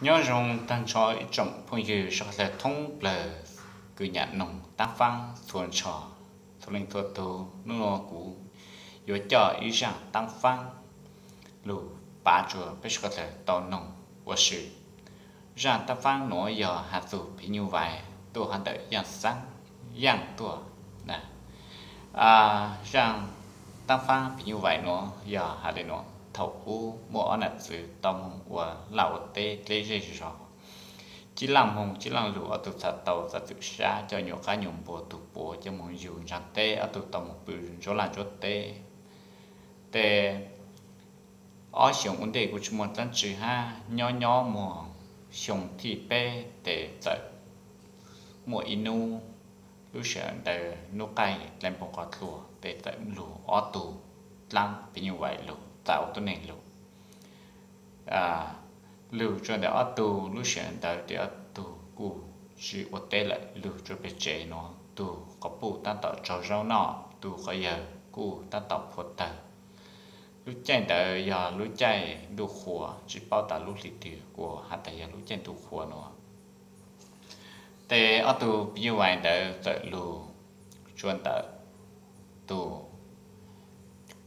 Nyob zoo tag nrho ib tsoom phooj ywg sawv daws thoob plaws, kwv nyam noog taab faab txhua nrho, txhua leej txhua tug. Nub nua kuv yuav coj ib zaaj taab faab lug pav rua peb sawv daws tau noog ua si. Zaaj taab faab nuav yog has txug phim nyuj vais tuaj hov ntawm Yaaj Xaab, Yaaj tuaj. Zaaj taab faab phim nyuj vais nuav yog has le nuav: Thaum ub muaj ob nam txwv tau moog ua laj ua teb dleb zej zog. Cib laaj moog cib laaj lug, ob tug txhad tau txav txim sab coj nyuas qaab nyuas npua tug puav coj moog yug ntsaag teb, ob tug tau moog pw ntsuab laj ntsuab teb. Tes ob xyoos ua ntej kuj tsi muaj dlaab tsi hab, nyob nyob muaj xyoo thib peb tes txawm muaj ib nub, lub sij hawm ntawd nub qaij dlai npoo qhov tluag tes txawm lug ob tug dlaab phim nyuj vais lug txav ua tuab neeg lug. Lug rua ntawm ob tug lub sij hawm ntawd tes ob tug kuj tsi ua teb lawm, lug rua peg tsev nuav, tug quas puj taab tom tsaug zaub noj, tug quas yawg kuj taab tom phua tawg. Lub caij ntawd yog lub caij ntuj qhua, tsi paub tas lub hli twg kuas has tas yog lub caij ntuj qhua nuav. Tes ob tug phim nyuj vais ntawd txawm lug rua ntawm tug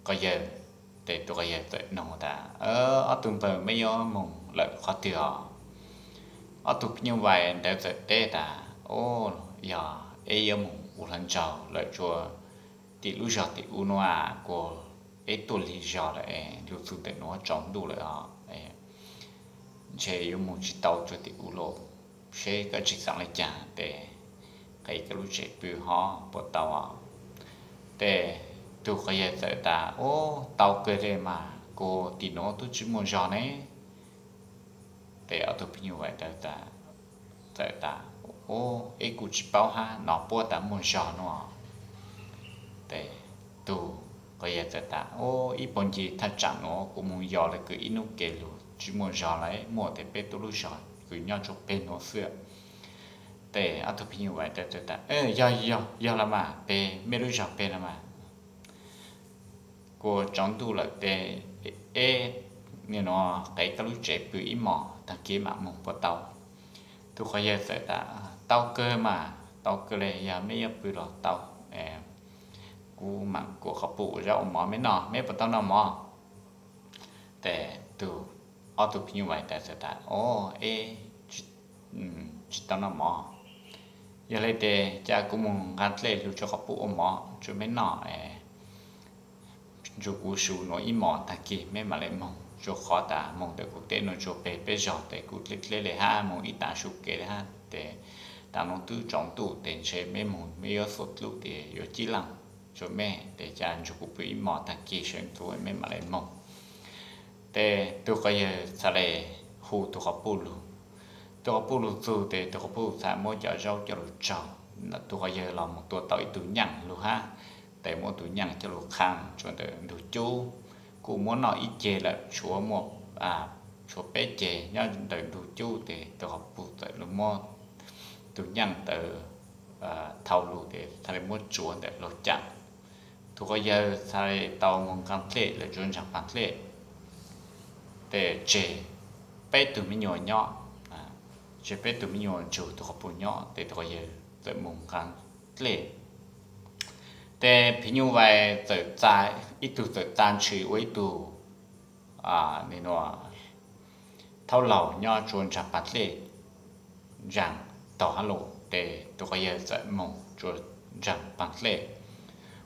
quas yawg, tes tug quas yawg txawm noog tas, Ob tug npawg, meb yuav moog lawm qhov twg os? Ob tug phim nyuj vais ntawd txawm teb tas, Yog eb yuav moog ua hluas nraug lawm rua tim lub zog tim ub nuav, kuas eb tuaj lig zog lawm, lug txug ntawm nuav tsaus ntuj lawm os, ntshe yuav moog tsi tau rua tim ub lawm. Seb koj tsi xaav le caag tes qev koj lub tsev pw hov puas tau? Tes tug quas yawg txawm tas, Ub, tau kawg le mas, kuas tim nuav tub tsi muaj zog ne. Tes ob tug phim nyuj vais ntawd txawm tas, Ub, eb kuj tsi paub hab, nov puab tas muaj zog nuav. Tes tug quas yawg txawm tas, Ub, ib puag ncig thaj tsam nuav kuv moog yos le kws ib nub ke lug tsi muaj zog lawm, muaj tes peb tug lub zog kws nyob rua peg nuav xwb. Tes ob tug phim nyuj vais ntawd txawm tas, Yog, yog, yog los mas, peg mej lub zog peg los mas. Kuas tsaus ntuj lawm tes eb, nim no qev koj lub tsev pw ib mos taag kis mam moog puas tau? Tug quas yawg txawm tas, Tau kawg mas, tau kawg le, yog meb yuav pw los tau. Kuv mam kuas quas puj ua zaub ua mov meb noj, meb puas tau noj mov? Tes tug, ob tug phim nyuj vais ntawd txawm tas, Ob, eb tsi tau noj mov. Yog le tes ca kuv moog nqaa dlej lug rua quas puj ua mov rua meb noj, nrug kuv su nuav ib mos taag kis meb mam le moog, rua qhov tas moog ntawm kuv teb nuav rua peg peb zog tes kuj dleb dleb le hab, moog ib taag su kev le hab tes taag nuav twb tsaus ntuj tes ntshe meb moog meb yuav xuam dlub tes yuav cib laaj rua mej tes ca nrug kuv pw ib mos taag kis sawv ntxuv meb mam le moog. Tes tug quas yawg txhad le hu tug quas puj lug. Tug quas puj lug txug tes tug quas puj txhad muab cov zaub coj lug tsaug. Tug quas yawg los moog tua tau ib tug nyaaj lug hab, tes muab tug nyaaj coj lug qha rua ntawm ntug cub, kuj muab noj ib ceg lawm, tshuav muaj, tshuav peb ceg nyob ntawm ntug cub tes tug quas puj txawm lug muab tug nyaaj ntawd thau lug tes txhad le muab tsuav ntawm laug caam. Tug quas yawg txhad le tau moog nqaa dlej lawm rua ntsaag paag dlej tes tseg peb tug me nyuam nyob, tseg peb tug me nyuam nrug tug quas puj nyob tes tug quas yawg txawm moog nqaa dlej. Tes phim nyuj vais txawm txag, ib tug txawm txag ntshis ua ib tug, nim no thaub laug nyob rua ntsaag paag dlej ntsaag taug hab lug tes tug quas yawg txawm moog rua ntsaag paag dlej.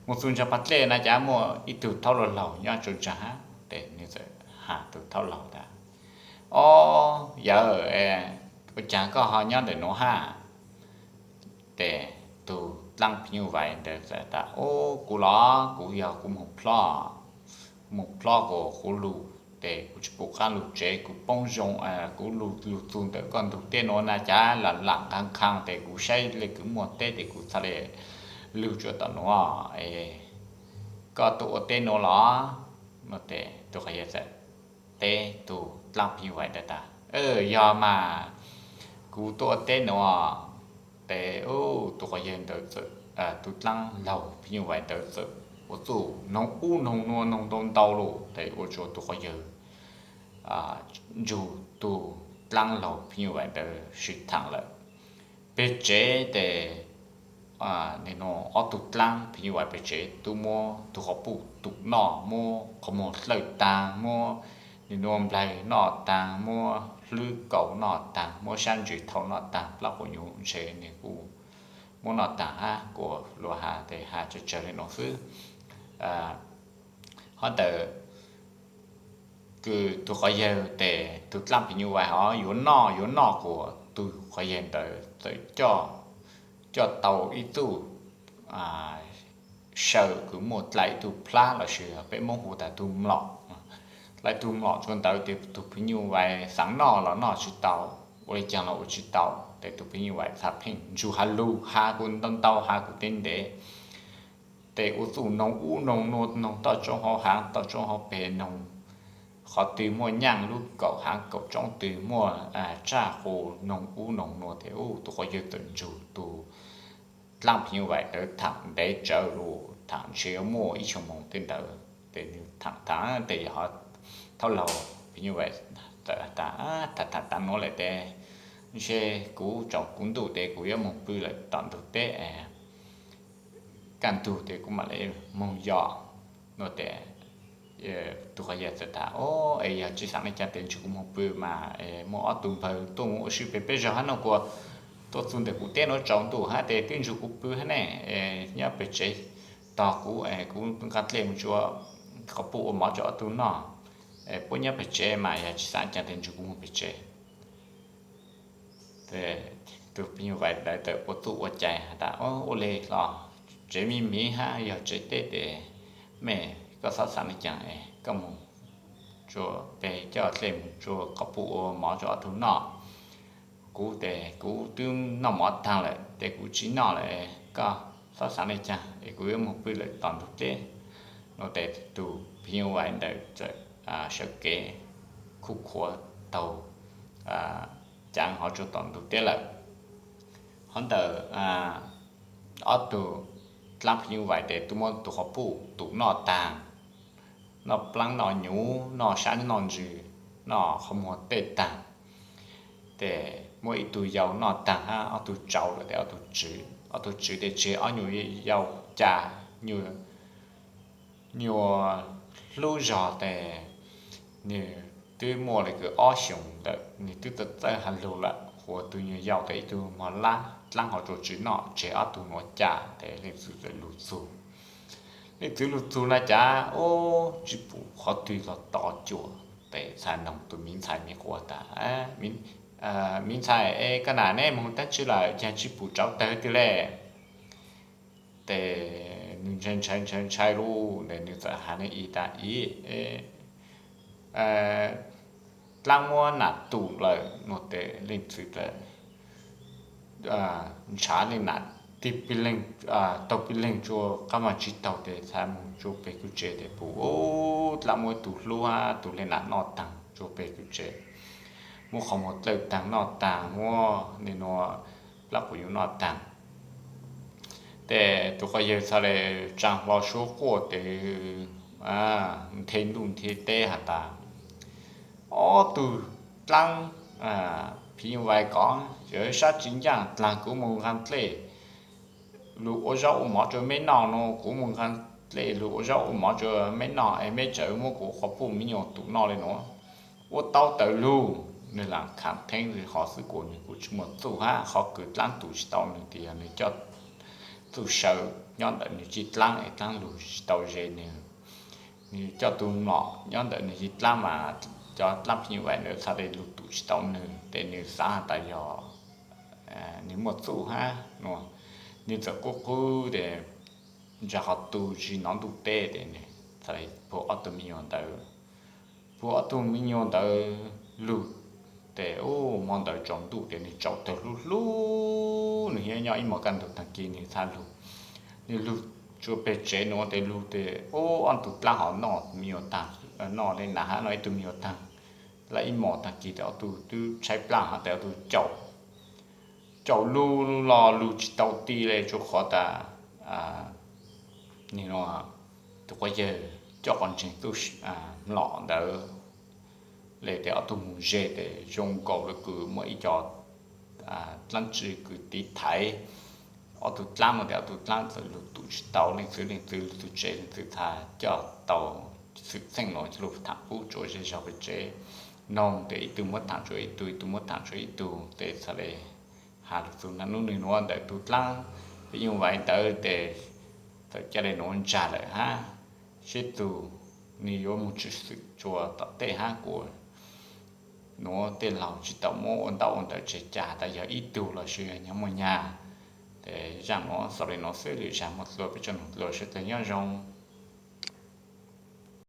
Moog txug ntsaag paag dlej na cas muaj ib tug thaub laug laug nyob rua ntsaag hab tes nwg txawm has tug thaub laug tas, Ob yawg, ua caag koj ho nyob ntawm nuav hab? Tes tug dlaab phim nyuj vais ntawd txawm tas, Ob, kuv los kuv yog kuv moog plob, moog plob kuas kuv lug tes kuv tsi pum qaab lug tsev, kuv poob zoo, kuv lug lug txug ntawm koj ntug teb nuav na cas lam lam nqaa nqaa tes kuv saib le kws muaj teb tes kuv txhad le lug rua tom nuav. Koj tuaj ua teb nuav los? No tes tug quas yawg txawm teb tug dlaab phim nyuj vais ntawd tas, Yog mas, kuv tuaj ua teb nuav. Tes tug quas yawg ntawd txawm, tug dlaab laug phim nyuj vais ntawd txawm ua txuj noog ub noog nuav noog ntau ntau lug tes ua rua tug quas yawg nrug tug dlaab laug phim nyuj vais ntawd sib thaam lawm. Peg tsev tes, nim no ob tug dlaab phim nyuj vais peg tsev tub muab tug qhov puj tum noj, muab qhov muag dlawj taag, muab nim no nplaig noj taag, muab hlwb kaus noj taag, muab sab ntsis thau noj taag, plab quas nyuv ntshe nwg kuj muab noj taag hab kuas luas has tes has tsawg tsawg le nuav xwb. Hov ntawd kws tug quas yawg tes tug dlaab phim nyuj vais hov yuav noj yuav noj kuas tug quas yawg ntawd txawm coj tau ib txuj saw kws muaj dlai ib tug plab lossis peb Moob hu tas tug mlom. Dlai tug mlom tsua ntawd tes tug phim nyuj vais xaav noj los noj tsis tau, ua le caag los ua tsis tau, tes tug phim nyuj vais txha pheej ntsug has lug has kuv ntau ntau has kuv tej ntev. Tes ua txuj noog ub noog nuav, noog toj roob hauv haav toj roob hauv peg, noog qhov twg muaj nyaaj lub kaum haav kaum roob twg muaj tsaj qus, noog ub noog nuav tes ub tug quas yawg txawm ntsug tug dlaab phim nyuj vais ntawd thaam ntev tsawv lug, thaam ntshe yuav muaj ib xuab moos tej ntawd. Tes nwg thaam thaam tes yog hov thaub laug phim nyuj vais txawm tas, thaam thaam tav nuav lawm tes ntshe kuv tsaus kuv ntuj tes kuv yuav moog pw lawm tom ntug teb, kaj ntug tes kuv mam le moog yos nuav tes tug quas yawg txawm tas, o, es yog tsi xaav le caag tes ntshe kuv moog pw mas, muaj ob tug npawg tuaj mus ua si peg peb zog hab no kuas tuaj txug ntawm kuv teb nuav tsaus ntuj hab tes twb ntsug kuv pw hab ne, nyob peg tsev tog kuv, kuv nqa dlej mus tsua qhov puj ua mov rua ob tug noj, puab nyob peg tsev mas yog tsi xaav caag tes ntsug kuv moog peg tsev. Tes tug phim nyuj vais ntawd txawm ua txuj ua cai has tas, ua le los tsev miv miv hab yog tsev teb tes mej koj xob xaav le caag es koj mus tsua peg coj dlej mus tsua qhov puj ua mov rua ob tug noj. Kuv tes kuv twb noj mov taag lawm tes kuv tsi noj lawm, koj xob xaav le caag es kuv yuav moog pw lawm tom ntug teb. Nuav tes tug phim nyuj vais ntawd txawm sawv kev khuj khuav taug caav hov tsua tom ntug teb lawm. Hov ntawm ob tug dlaab phim nyuj vais tes tub muab tug qhov puj tum noj taag, noj plaab noj nyuv noj sab noj ntsws, noj qhov muag tej taag. Tes muab ib tug yau noj taag hab ob tug tsau lawm tes ob tug tswv, ob tug tswv tes tseg ob nyuag yau ca, nyuag nyuag hlub zog tes nwg twb muaj le kws ob xyoos ntawm nwg twb txawj txawj has lug lawm, ua tug nyuag yau tes ib tug mog lab dlaab hov tsua tswv noj, tseg ob tug nuav ca. Tes leej txiv txawm lug txug, leej txiv lug txug na cas ub tsi pum qhov twg los to cuam. Tes txhaj noog tug miv ntxhais miv quas tas, miv ntxhais es koj nam neb moog taag tsi lawm caag tsi pum tsau tawg twg le? Tes nwg ntshai ntshai ntshai ntshai lug tes nwg txawm has le i tas, i, dlaab muab nam tum lawm. Nuav tes leej txiv txawm ntshav leej nam tig pij leeg, taug pij leeg tsua qab mas tsi taug tes txhaj moog tsua peg kwj tse tes pum ub dlaab muab tug hlub hab tug leej nam noj taag tsua peg kwj tse, muab qhov muag dlawj taag noj taag, muab le nuav plab quas nyuv noj taag. Tes tug quas yawg txhaj le tsaa hlo suab quaj tes nthe ntuj nthe teb has tas, ob tug dlaab phim nyuj vais ko, yog sab tsi ncaaj dlaag kuv moog nqaa dlej lug ua zaub ua mov rua meb noj nuav, kuv moog nqaa dlej lug ua zaub ua mov rua meb noj es meb tseem muab kuv qhov puj miv nyuas tum noj le nuav. Ua tau tawm lug, nwg lam khav theeb hov xwb kuas nwg kuj tsi muaj txuj hab qhov kws dlaab tum tsi tau nwg tes yog nwg coj txuj saw nyob ntawm nwg tij dlaab es dlaab lug tsi tau ze nwg. Nwg coj tug mlom nyob ntawm nwg tij dlaab mas cov dlaab phim nyuj vais ntawd txhaj le lug tum tsi tau nwg tes nwg xaav has tas yog nwg muaj txuj hab nuav. Nwg txawm qub qub tes ntsa qhov tu tsi nov ntuj teb tes nwg txhaj le puag ob tug me nyuam ntawd, puag ob tug me nyuam ntawd lug tes ub hmo ntawd tsaus ntuj tes nwg tsaus tawg hlub hlub, nwg nyob nyob ib hmos kaj ntug taag kis nwg txhaj lug. Nwg lug tsua peg tsev nuav tes lug tes ub ob tug dlaab hov noj me nyuam taag, noj le nam hab noj ib tug me nyuam taag, lawm ib hmos taag kis tes ob tug twb tshaib plab hab tes ob tug caum caum lug los lug tsi tau ti le tsua qhov tas, nwg nuav, tug quas yawg coj quas ntseeg txuj mlom ntawd le tes ob tug mus ze tes zoo nkaus li kws muaj ib co dlaab tsi kws tiv thaiv ob tug dlaab no tes ob tug dlaab txawm lug tum tsis tau leej txwv leej txwv lug tug tsev leej txwv txhad coj tau xwm txheej no coj lug thaam pub rua zej zog peb tsev. Noog tes ib tug muab thaam rua ib tug, ib tug muab thaam rua ib tug tes txhad le has lug txug nub nwg nuav ntawm tug dlaab peb nyuj vais ntawd tes txawm ca le nuav ntsag lawm hab, seb tug nwg yuav moog tshwm xwm rua tom tej hab kuas nuav tej laug tsis tau muab ua ntaub ua ntawv tseg ca tas yog ib tug los sis yog nyob muaj nyag. Tes zaaj nuav xaus le nuav xwb, lwm zag muaj dlua peb tsoom noog dlua sawv dlawg nyob zoo.